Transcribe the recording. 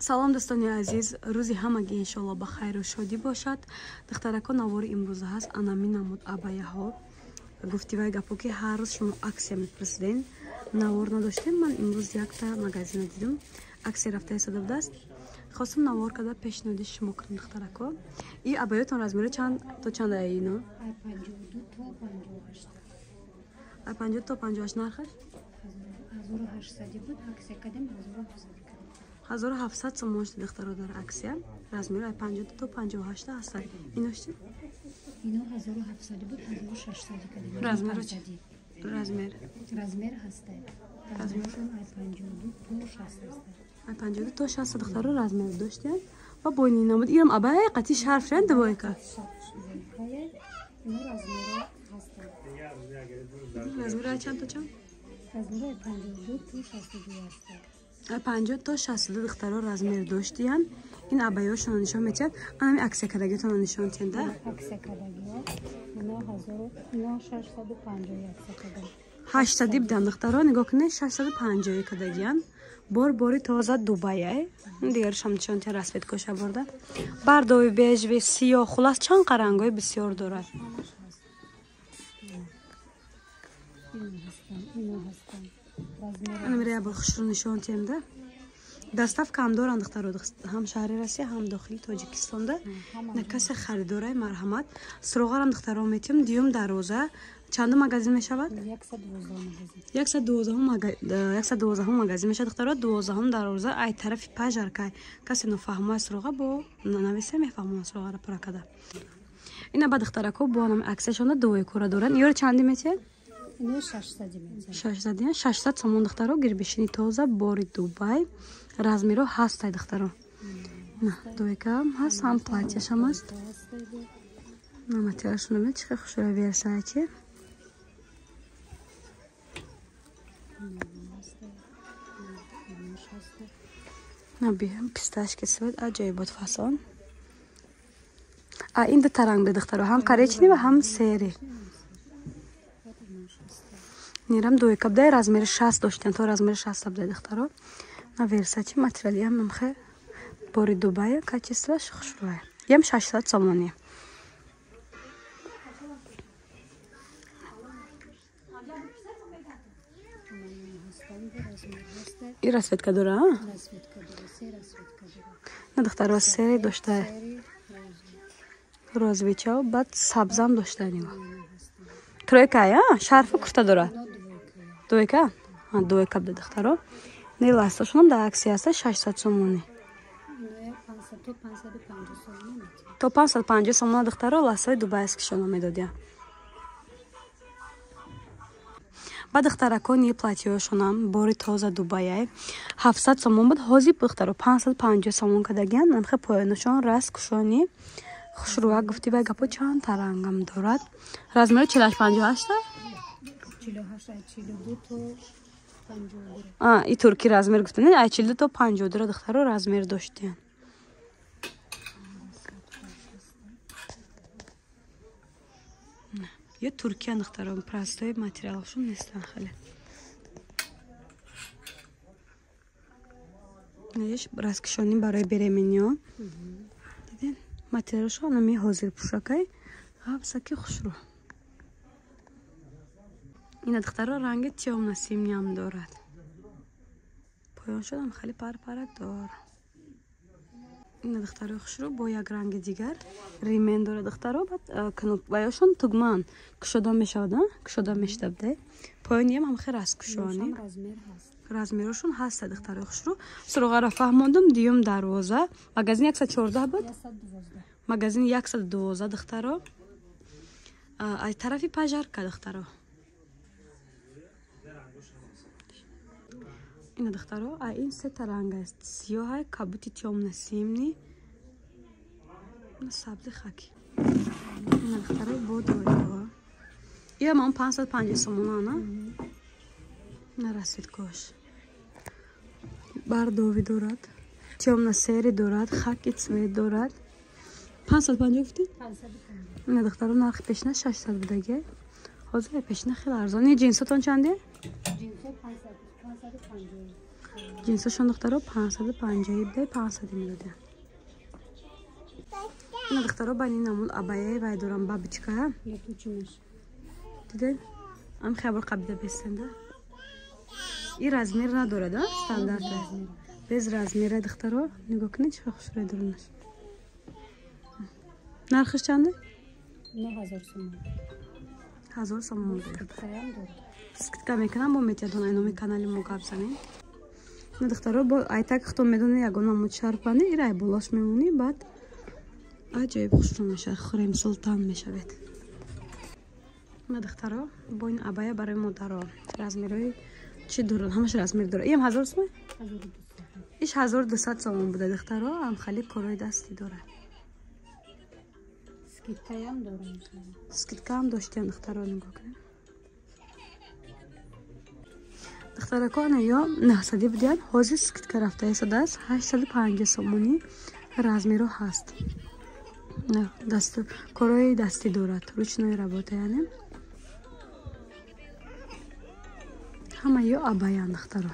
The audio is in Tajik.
Салом дӯстони азиз, рӯзи ҳамагӣ иншоалло ба хайру шодӣ бошад. Духтарако, навори имрӯза ҳаст анами намуд абаяҳо. Гуфти вай гапо ки ҳар рӯз шумо аксия мепурсиден, навор надоштем. Ман имрӯз якта магазина дидам, аксия рафта истода будааст. Хостам навор карда пешниҳоди шумо кунам, духтарако. И абаётон размери чанд то чанд ая ино? 52 то 58. 52 то 58 нархаш? 1800 буд, аксия кардем 1700. 1700 сомон шуда, духтаро, дар аксия. Размери 52 то 58 ҳастанд. Ино чӣ? Ино 1700 буд, 1600 кардем. Размер чӣ? Размер. Размер ҳаста. Размершон 52 то 60 ҳаста. 52 то 60, духтаро, размер доштанд. Ва бойни намуд ирам абай қати шарф шанд двойка. Ино размеро ҳаста. Размер чанд то чанд? Размер 52 то 62 ҳаста. 50 то 62, духтаро, размер доштиян. Ин абаёшонро нишон метиҳад. Анами аксия кардагиатонро нишон тиҳанд, да? Аксия кардагиҳо ино 1650 аксия кардам. 800 будан, духтаро, нигоҳ кунед, 650 кардагиян. Бор бори тоза Дубай. Дигарашам нишон тиҳад, расцветкоша бурда. Бардови, бежевый, сиёҳ, хулас чанд қарангҳои бисёр дорад. Ино ҳастанд. Анамира як бор хушрӯ нишон тиҳем, да? Доставка ҳам доранд, духтаро, ҳам шаҳри Россия, ҳам дохили Тоҷикистонда. На касе харидорай, марҳамат. Суроғарам, духтаро, метиҳем. Дуюм дарвоза. Чандум магазин мешавад? 112 магазин мешавад, духтаро. 12-ум дарвоза, ай тарафи пажаркай. Касе нофаҳмои суроға бо нависа мефаҳмонад суроғара пурра карда. Ина ба духтарако бо анами аксияшонда двойкора доранд. Ёро чанди метиҳед? Ино 600 метиҳем. 600, 600 сомон, духтаро, гирбишини тоза, бори Дубай. Размеро ҳастай, духтаро. На, двойкаам ҳаст, ҳам платьяшам ҳаст. На, материалашон бибинед, чӣ хел хушрӯя Версаче. На, биҳам писташки цвет аҷоибот фасон. А ин дута ранг буд, духтаро, ҳам коричневый ва ҳам серый. Нирам двойка будай, размери 60 доштан, то размери 60 будай, духтаро. На, Версачи материалиам мхе бори Дубая, качествоаш хушрӯя. Ям 600 сомони. И расцветка дора, а? На, духтаро, серый дошта. Розовичао, баъд сабзам дошта, нигоҳ. Тройка, а? Шарфу курта дора. Двойка? А, двойка буда, духтаро. Не, ласташонам дар аксия ҳаста 600 сомони. То 550 сомона, духтаро, ластҳои дубайскишонро медодия. Ба духтаракони платьёшонам бори тоза Дубаяй 700 сомон буд, ҳозир, духтаро, 550 сомон кардагиян. Намхе поёнашон раст кушони хушрӯя. Гуфти вай гапо чанд тарангам дорад. Размери 48 58? А, и турки размер гуфтан, ай 42 то 52, духтаро, размер доштиян. Ё туркия, духтаро, простой материалшон нестан хеле. Иш раскишонӣ барои беременниҳо. Диден? Материалшо анами ҳозир пӯшакай, ғафсаки хушрӯ. Ина, духтаро, ранги тёмно-синиам дорад. Поён шудам хеле парпарак дор. Ина, духтарои хушрӯ, бо як ранги дигар ремень дорад, духтаро, баъд ваёшон тугман кушода мешавад, кушода мешуда будай. Поёниам ҳам хел расткушони. Размерошон ҳаста, духтарои хушрӯ. Суроғаро фаҳмондум, дуюм дарвоза. Магазин 114 буд? Магазин 112, духтаро. Ай тарафи пажарка, духтаро. Ина, духтаро, а ин сета ранг аст. Сиёҳай, кабути тёмно-синий, сабзи хаки. Ина, духтаро, бо двойкаҳо. Иам он 550 сомона, на? На, расцветкош. Бардовӣ дорад, тёмно-серый дорад, хаки цвет дорад. 550 гуфтед? Ина, духтаро, нархи пешина 600 будаги. Ҳозир пешина хеле арзон. Ин ҷинсотон чанде? Ҷинсошон духтаро 550 буда, 500 медодиям. Ина духтаро бани намуд абаяи вай дорам, бабочка. Дидед? Ам хабар қабида бестанда. И размер надорад, а? Стандарт. Без размера духтаро, нигоҳ кунед чӣ хушрӯй дорунаш. Нархиш чанде? 9000 сомон. 1000 сомон. Скидка мекунам, бо метиядон айноми канали мо гап занем. На духтаро, бо айтак хто медоне ягон намуд шарпани, ира ай болош мемонӣ, баъд аҷоиб хушрӯ мешавад, Хуррем Султан мешавед. На духтаро, бо ин абая барои модаро размерҳои чӣ дорад? Ҳамаш размер дорад. Иам 1000 сомон? Иш 1200 сомон буда духтаро, ам хали корои дастӣ дорад. Скидкаям дорам. Скидкаам доштиям духтаро, нигоҳ кунед. Духтарако ана ё 900 будиян, ҳозир скидка рафта истодааст, 850 сомонӣ размеро ҳаст. Корои дастӣ дорад, ручной работа яъне. Ҳама ё абаян духтаро.